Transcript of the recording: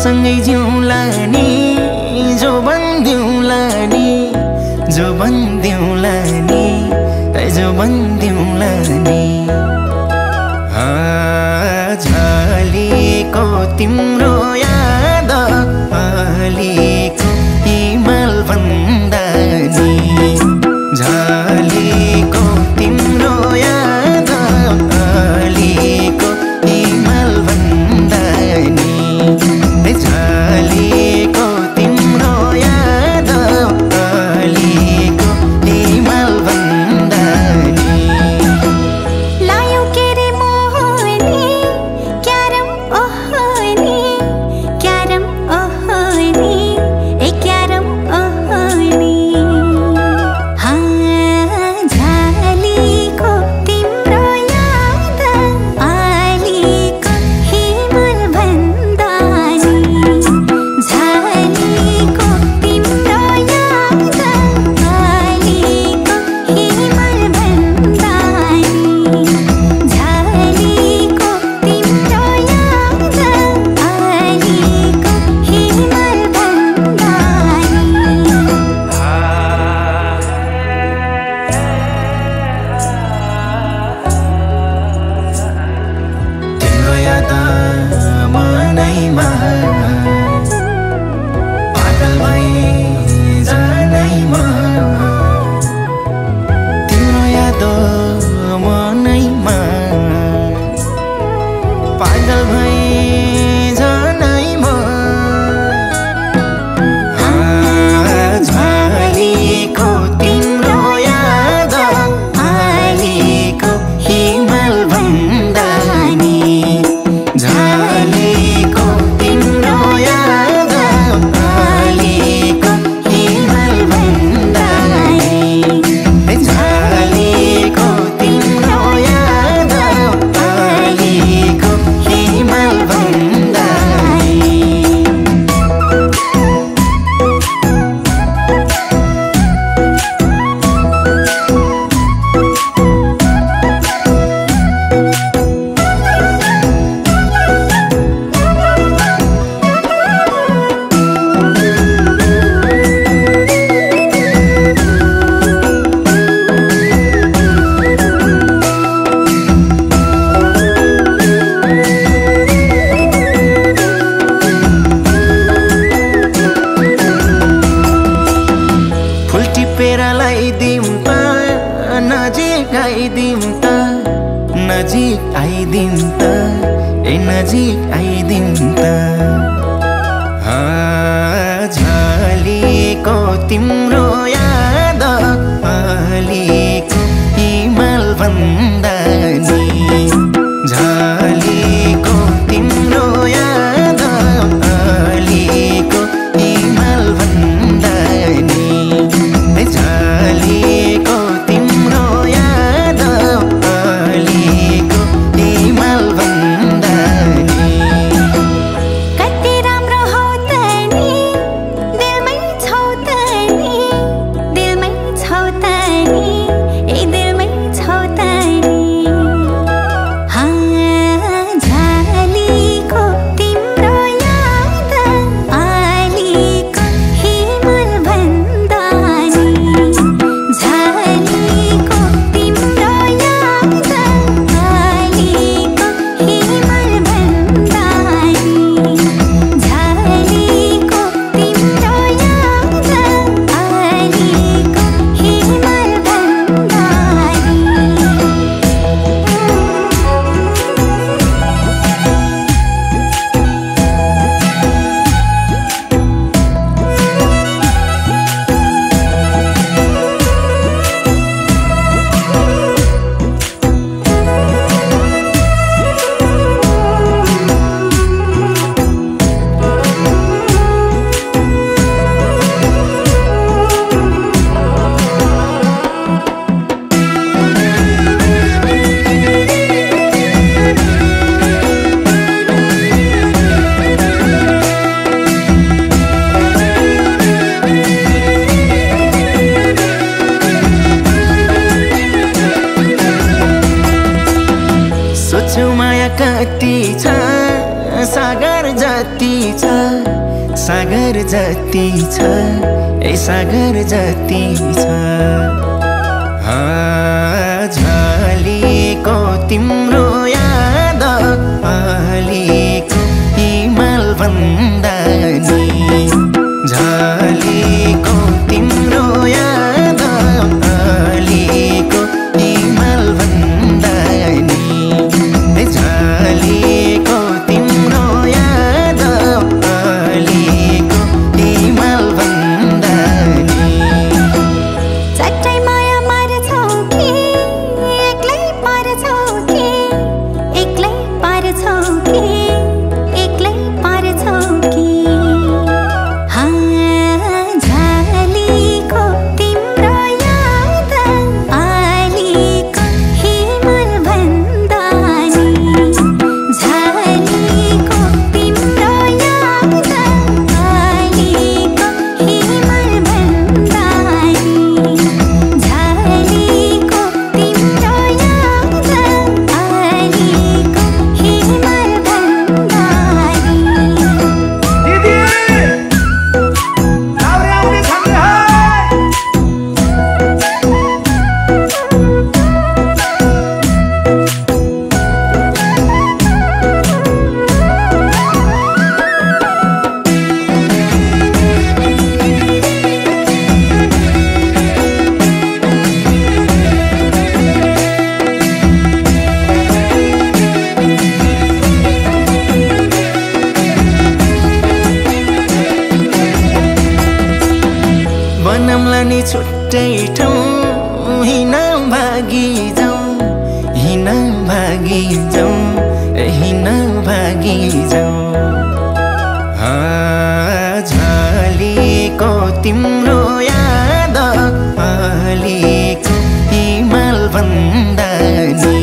सँगै जिउँला नि जो भन्दिउँला नि जो भन्दिउँला नि जो भन्दिउँला नि झलेको तिम्रो याद अलिको हिमाल भन्दा नि झलेको तिम्रो याद अलिको हिमाल भन्दा नि झलेको तिम्रो याद अलिको हिमाल भन्दा नि लायो के रे मोहनी क्यारम ओहनी क्यारम ओहनी ए क्यारम ओहनी झलेको तिम्रो याद अलिको हिमाल भन्दा नि झलेको तिम्रो याद अलिको हिमाल भन्दा नि झलेको तिम्रो याद अलिको हिमाल भन्दा तिम्रो याद मनैमा पागल भई जानैमा तिम्रो याद मनैमा पागल भई जानैमा झलेको तिम्रो याद अलिको हिमाल भन्दा नि झलेको तिम्रो याद अलिको हिमाल भन्दा नि झलेको तिम्रो याद अलिको हिमाल भन्दा नि फुल टिपेर लगाइदिउँ त नजिक आइदिउँ त नजिक आइदिउँ त ए नजिक आइदिउँ त झलेको तिम्रो याद अलिको हिमाल भन्दा नि झलेको तिम्रो याद अलिको हिमाल भन्दा नि झलेको तिम्रो याद अलिको हिमाल भन्दा नि कति राम्रो हौ त नि दिलमै छौ त नि सागर जति छ ए सागर जति छ झलेको तिम्रो याद अलिको हिमाल भन्दा नि झलेको तिम्रो याद अलिको हिमाल भन्दा नि झलेको तिम्रो याद अलिको हिमाल भन्दा नि चट्टै माया मार्छौ कि एक्लै पार्छौ कि एक्लै पार्छौ कि एक्लै पार्छौ कि झलेको तिम्रो याद अलिको हिमाल भन्दा नि झलेको तिम्रो याद अलिको हिमाल भन्दा नि झलेको तिम्रो याद अलिको हिमाल भन्दा नि दिदी लाउरे आउने छन् है बनाउँला नि छुट्टै ठाउँ हिँड भागी जाउँ हिँड भागी जाउँ हिँड भागी जाउँ झलेको तिम्रो याद अलिको हिमाल भन्दा नि